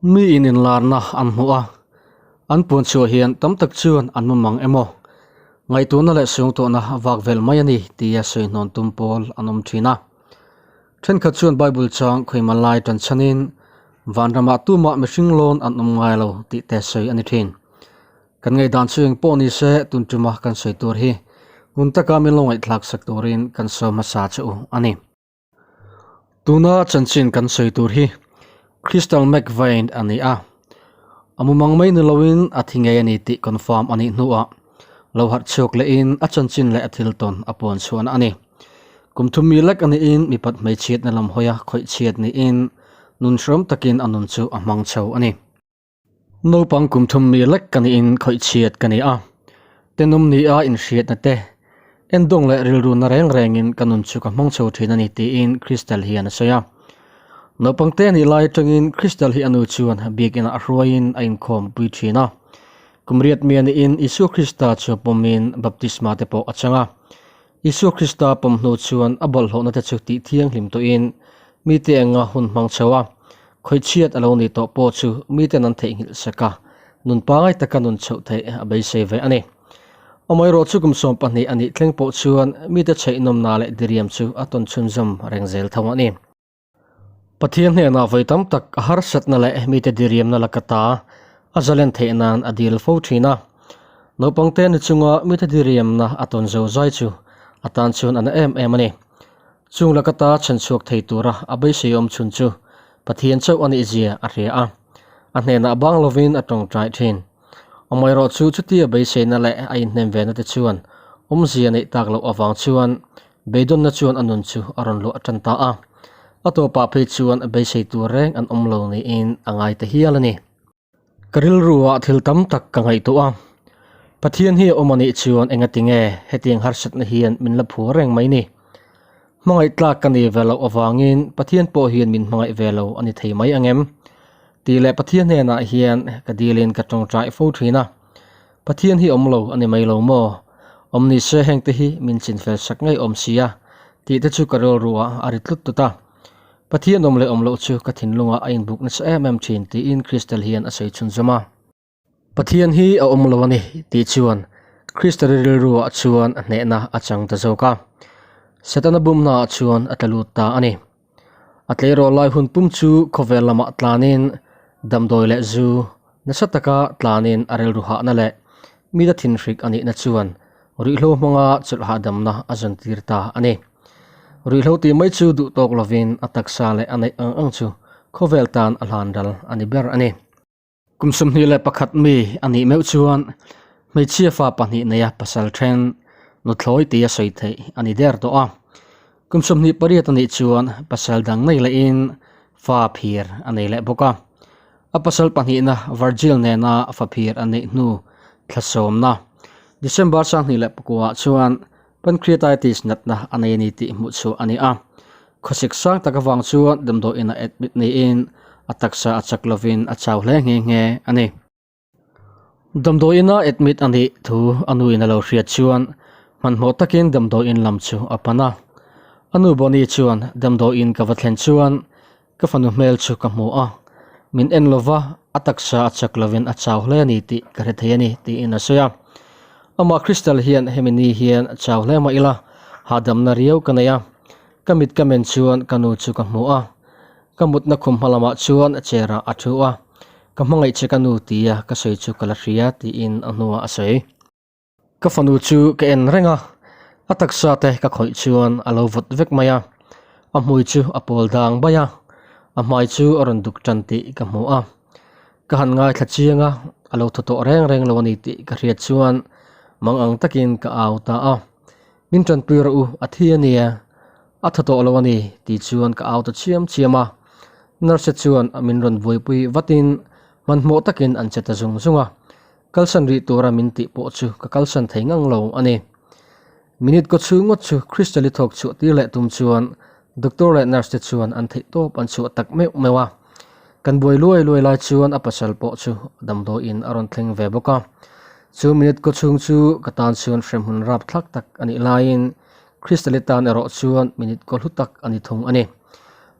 Mi in inlarna an hmuh a, an puan chhuah hian tam tak chuan an mumang emaw, ngaihtuahna leh suangtuahna vak vel mai a ni tia sawi hnawn tum pawl an awm thin a. Thenkhat chuan Bible chang khawima lai tan chhanin vanramah tumah mihring lawn an awm ngai lo tih te sawi a ni thin. Kan ngaihdan chu eng pawh ni se tun tuma kan sawi tur hi ngun taka min lo ngaihthlak sak turin kan sawi hmasa che u a ni. Tuna chanchin kan sawi tur hi Crystal McVeigh a ni a, a mumang mai ni loin a thi ngei a ni tih confirm a nih hnuah lo harh chhuak lehin a chanchin leh a thil tawn a puan chhuahna a ni. Kum thum mi lek a niin mipat hmeichhiatna lam hawia khawih chhiat niin nun hrawm takin a nun chu a hmang chho a ni. Naupang kum thum mi lek ka niin khawih chhiat ka ni a, tenawm ni a inhriatna te, endawng leh rilru na reng rengin ka nun chu ka hmang chho thin a ni tiin Crystal hian a sawi a. Naupang te nih lai atangin Crystal hi a nu chuan biakinah a hruaiin a inkhawm pui thin a. Kum riat mi a niin Isua Krista chu pawmin baptisma te pawh a chang a. Isua Krista pawm hnu chuan a bawlhhlawhna te chu tih thianghlim tawhin mite enga hun hmang chho a, khawihchhiat a lo nih tawh pawh chu miten an theihnghilh sak a, nun pangai taka nun chhoh theih a beisei ve a ni. Amaherawh chu kum 12 a nih thleng pawh chuan mite chheihnawmna leh diriam chu a tawn chhunzawm reng zel tho a ni. Pathian hnenah vawi tam tak a harsatna leh mite diriamna laka ta a zalen theih nan a dil fo thin a. Naupangte ni chunga mite diriamna a tawn zo zai chu a tan chuan a na em em a ni. Chung laka ta chhanchhuak thei tura a beisei awm chhun chu Pathian chauh a nih zia a hria a, a hnenah bang lovin a tawngtai thin. Amaherawh chu chutia beiseina leh a inhnem vena te chuan awmzia neih tak loh avang chuan Beidawnna chuan a nun chu a rawn luah tan ta a, a tawpah phei chuan beisei tur reng an awm lo niin a ngai ta hial a ni. Ka rilruah thil tam tak ka ngaihtuah a, Pathian hi a awm a nih chuan engati nge hetiang harsatna hian min la phur reng mai ni? Hmangaih tlak ka ni ve loh avangin Pathian pawh hian min hmangaih ve lo a ni thei mai ang em? Tih leh Pathian hnenah hian ka dilin ka tawngtai fo thin a. Pathian hi awm lo a ni mai lo maw? Awm ni se heng te hi min chinfel sak ngei awm sia tih te chu ka rilruah a ri tlut tut a. Pathian awm leh awm loh chu ka thinlungah a inbuk nasa em em thin tiin Crystal hian a sawi chhunzawm a. Pathian hi a awm lo a ni tih chuan Crystal-i rilruah chuan a hnehna a chang ta zawk a. Setana bumnaah chuan a tla lut ta a ni. A tleirawl lai hun pum chu khawvel lamah tlanin damdawi leh zu nasa taka tlanin a rilru hahna leh mite thinhrik a nihna chuan ruihhlo hmanga chawlh hahdamna a zawntir ta a ni. Ruihhlo tih mai chu duh tawk lovin a taksa leh a neih ang ang chu khawvel tan a hlan ral a ni ber a ni. Kum 21 mi a nih meuh chuan hmeichhia fa pahnih neia pasal then nuthlawi tia sawi theih a ni der tawh a. Kum 28 a nih chuan pasal dang nei lehin fa phir a nei leh bawk a. A pasal pahnihna Virgil nena fa phir a neih hnu thla sawmna December 2009 ah chuan Pancreatitis natna a nei a ni tih hmuh chhuah a ni a. Khawsik sang tak avang chuan damdawi inah admit niin a taksa a chak lovin a chau hle nghe nghe a ni. Damdawi ina admit a nih thu a nuin a lo hriat chuan hmanhmawh takin damdawi in lam chu a pan a. A nu Bonnie chuan damdawi in ka va thlen chuan ka fanu hmel chu ka hmu a, min en lova a taksa a chak lovin a chau hle a ni tih ka hre thei a ni tiin a sawi a. Amah Crystal hian hemi ni hian chau hle mah ila hahdamna riau ka nei a, ka mit ka men chuan ka nu chu ka hmu a, ka mutna khum hma lamah chuan chair ah a thu a, ka hmangaih che ka nu tia ka sawi chu ka la hria tiin a hnuah a sawi. Ka fanu chu ka en reng a, a taksa te ka khawih chuan a lo vawt vek mai a, a hmui chu a pawl dang bai a, a hmai chu a rawn duk tan tih ka hmu a. Ka han ngaithla chiang a, a lo thaw tawh reng reng lo a ni tih ka hriat chuan mang ang takin ka au ta a, Min tanpui rawh u, a thi a nia, a thaw tawh lo a ni tih chuan ka au ta chiam chiam a. Nurse chuan min rawn buaipui vatin hmanhmawh takin an che ta zung zung a, kalsan rih tura min tih pawh chu ka kalsan thei ngang lo a ni. Minute kaw chhung ngawt chu Crystal-i thawk chhuah tir leh tum chuan doctor leh nurse te chuan an theih tawp an chhuah tak meuh meuh a. Kan buai luai luai lai chuan a pasal pawh chu damdawiin a rawn thleng ve bawk a. Chu minute kaw chhung chu ka tan chuan hremhmun rap thlak tak a nih laiin Crystal-i tan erawh chuan minute kaw hlu tak a ni thung a ni.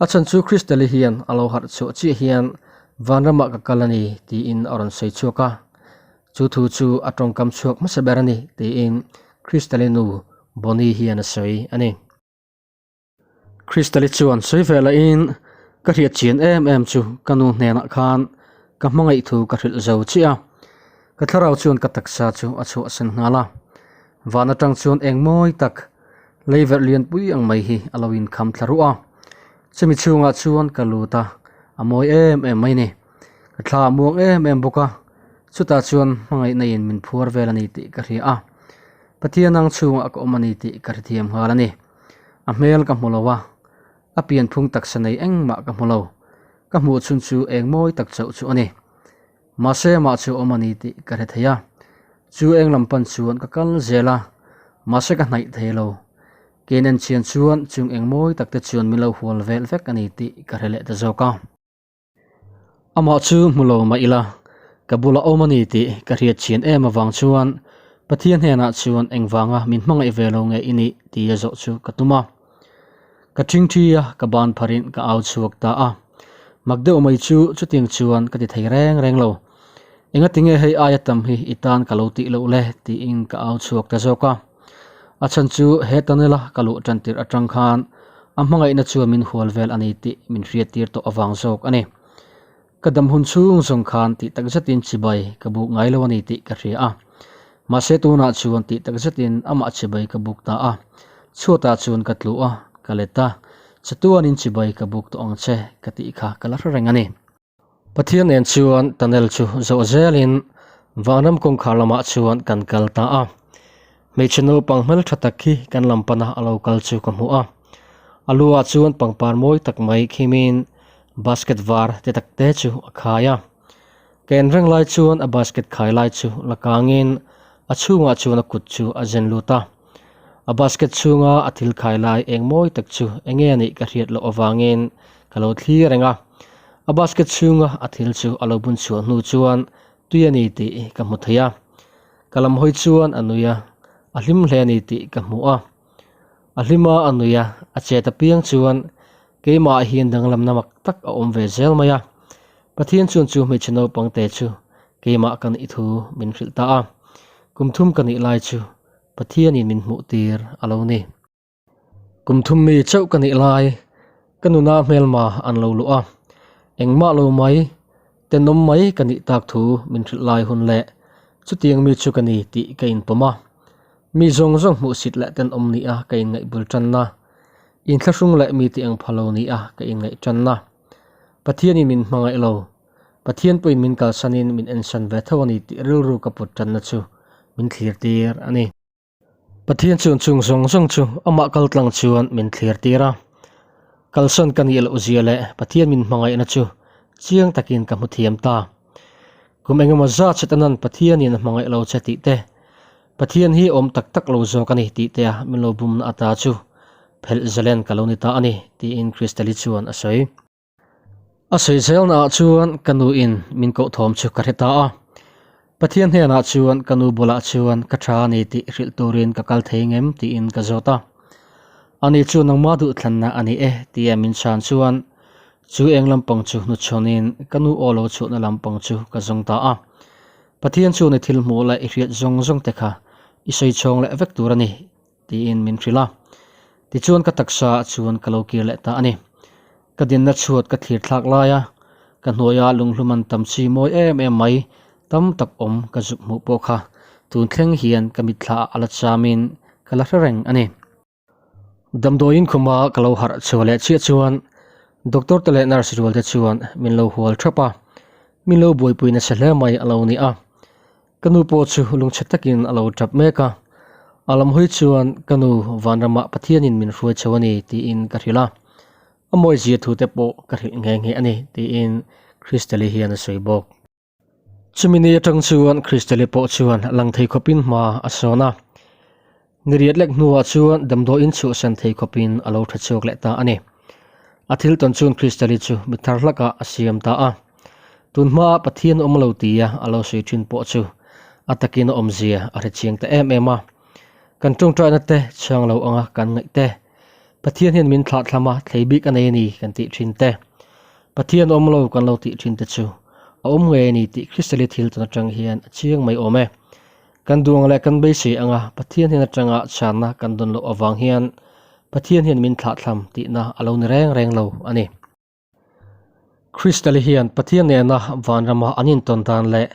A chhan chu Crystal-i hian a lo harh chhuah chiah hian. Vanramah ka kal a ni, tiin a rawn sawi chhuak a. Chu thu chu a tawngkam chhuak hmasa ber a ni, tiin Crystal-i nu Bonnie hian a sawi a ni. Crystal-i chuan sawi ve lahin, Ka hriat chian em em chu ka nu hnenah khan ka hmangaih thu ka hrilh zo chiah a. Ka thlarau chuan ka taksa chu a chhuahsan nghal a. Van atang chuan eng mawi tak leiverh lianpui ang mai hi a lo inkham thla ruh a. Chumi chhungah chuan ka lut a, a mawi em em mai ni. Ka thla a muang em em bawk a, chutah chuan hmangaihna in min phuar vel a ni tih ka hria a. Pathian ang chhungah ka awm a ni tih ka hrethiam nghal a ni. A hmel ka hmu lo a, a pianphung taksa nei engmah ka hmu lo. Ka hmuh chhun chu eng mawi tak chauh chu a ni. Mahse amah chu awm a ni tih ka hre thei a, chu eng lam pan chuan ka kal zel a, mahse ka hnaih thei lo. Kein en chian chuan chung eng mawi tak te chuan min lo hual vel vek a ni tih ka hre leh ta zawk a. Amah chu hmu lo mah ila, ka bulah awm a ni tih ka hriat chian em avang chuan Pathian hnenah chuan engvanga min hmangaih ve lo nge i nih tia zawh chu ka tum a. Ka ṭhingṭhi a, ka ban pharin ka au chhuak ta a. Mak deuh mai chu chutiang chuan ka ti thei reng reng lo. Engatinge hei aia tam hi i tan ka lo tih loh le tiin ka au chhuak ta zawk a. A chhan chu he tunnel-a ka luh ṭan tirh aṭang khan a hmangaihna chuan min hual vel a ni tih min hriattir tawh avang zawk a ni. Ka dam hun chhung zawng khan tih tak zetin chibai ka buk ngai lo a ni tih ka hria a. Mahse tunah chuan tih tak zetin amah chibai ka buk ta a. Chhuatah chuan ka tlu a, ka let a. Chatuanin chibai ka buk tawh ang che ka tih kha ka la hre reng a ni. Pathian nen chuan tunnel chu zawh zelin vanram kawngkhar lamah chuan kan kal ta a. Hmeichhe naupang hmeltha tak hi kan lam pana a lo kal chu ka hmu a. A lu ah chuan pangpar mawi tak mai khimin basket var te tak te chu a khai a. Ka en reng lai chuan a basket khai lai chu la kangin a chhungah chuan a kut chu a zen lut a. A basket chhunga a thil khai lai eng mawi tak chu enge a nih ka hriat loh avangin ka lo thlir reng a. A basket chhunga a thil chu a lo bun chhuah hnu chuan tui a ni tih ka hmu thei a. Ka lam hawi chuan a nui a, a hlim hle a ni tih ka hmu a. A hlim a, a nui a, a chet apiang chuan keimah ah hian danglamna mak tak a awm ve zel mai a. Pathian chuan chu hmeichhe naupang te chu keimah ka nih thu min hrilh ta a. Kum thum ka nih lai chu Pathianin min hmuh tir a lo ni. Kum thum mi chauh ka nih lai, ka nuna hmelma an lo luh a, engmah lo mai, tenawm mai ka nih tak thu min hrilh lai hun leh chutiang mi chu ka ni tih ka inpawm a. Mi zawng zawng hmuhsit leh tenawm nia ka inngaih bul tanna, inthlahrung leh mi tih ang pha lo nia ka inngaih tanna. Pathianin min hmangaih lo, Pathian pawhin min kalsanin min ensan ve tho a ni tih rilru ka put tanna chu min thlir tir a ni. Pathian chuan chung zawng zawng chu amah kal tlang chuan min thlir tir a. Kalsawn ka nih loh zia leh Pathian min hmangaihna chu chiang takin ka hmu thiam ta. Kum engemaw zat Setanan Pathianin a hmangaih lo che tih te, Pathian hi awm tak tak lo zawk a ni tih te a min lo bumna ata chu phelh zalen ka lo ni ta a ni, tiin Crystal-i chuan a sawi. A sawi zelnaah chuan ka nuin min koh thawm chu ka hre ta a. Pathian hnenah chuan ka nu bulah chuan ka tha a ni tih hrilh turin ka kal thei ngem tiin ka zawt a. Ani chu nangmah duhthlanna a ni e tia min chhan chuan chu eng lampang chu hnuchhawnin ka nu aw lo chhuahna lampang chu ka zawng ta a. Pathian chuan i thil hmuh leh i hriat zawng zawng te kha i sawi chhawng leh vek tur a ni tiin min hrilh a. Tichuan ka taksa ah chuan ka lo kir leh ta a ni. Ka dinna chhuat ka thlir thlak lai a, ka hnuaia lunghlum an tam chi mawi em em mai tam tak awm ka zuk hmuh pawh kha tun thleng hian ka mitthla ah a la chamin ka la hre reng a ni. Damdawiin khuma ka lo harh chhuah leh chiah chuan doctor te leh nurse rual te chuan min lo hual thap a, min lo buaipui nasa hle mai a lo ni a. Ka nu pawh chu lungchhe takin a lo tap mek a, a lam hawi chuan ka nu vanramah Pathianin min hruai chho a ni tiin ka hrilh a, a mawizia thu te pawh ka hrilh nghe nghe a ni tiin Christaly hian a sawi bawk. Chumi ni atang chuan Christaly pawh chuan lang thei khawpin hma a sawn a, Ni riat lek hnuah chuan damdawiin chhuahsan thei khawpin a lo tha chhuak leh ta a ni. A thil tawn chuan Crystal-i chu mi thar hlakah a siam ta a. Tun hmaa Pathian awm lo tia a lo sawi thin pawh chu a takin a awmzia a hre chiang ta em em a. Kan tawngtaina te chhang lo anga kan ngaih te, Pathian hian min thlahthlam a, thlei bik a nei a ni kan tih thin te. Pathian awm lo kan lo tih thin te chu a awm ngei a ni tih Kristali thil tawn atang hian a chiang mai awm e. Kan duh ang leh kan beisei anga Pathian hian atanga chhanna kan dawn loh avang hian Pathian hian min thlahthlam tihna a lo ni reng reng lo a ni. Kristali hian Pathian nena vanrama an intawn dan leh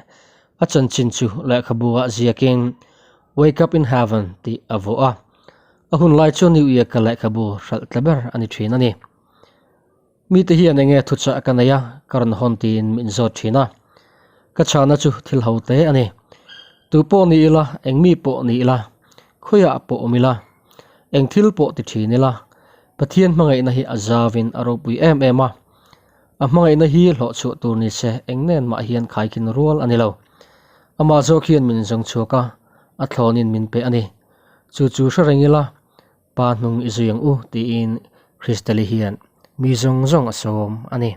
a chanchin chu lehkhabu ah ziakin Wake Up in Heaven tih a vuah a. A hun lai chu New Year ka lehkhabu hralh tla ber a ni thin a ni. Mite hian enge thuchah ka nei a, ka rawn hawn tiin min zawt thin a. Ka chhana chu thil ho te a ni. Tu pawh ni ila, eng mi pawh ni ila, khawiah pawh awm ila, eng thil pawh ti thin ila, Pathian hmangaihna hi a zauvin a ropui em em a. A hmangaihna hi hlawh chhuah tur ni se eng nen mah hian khaikin rual a ni lo. Amah zawk hian min zawng chhuak a, a thlawnin min pe a ni. Chu chu hre reng ila, Pa hnung i zui ang u tiin Kristali hian mi zawng zawng a sawm a ni.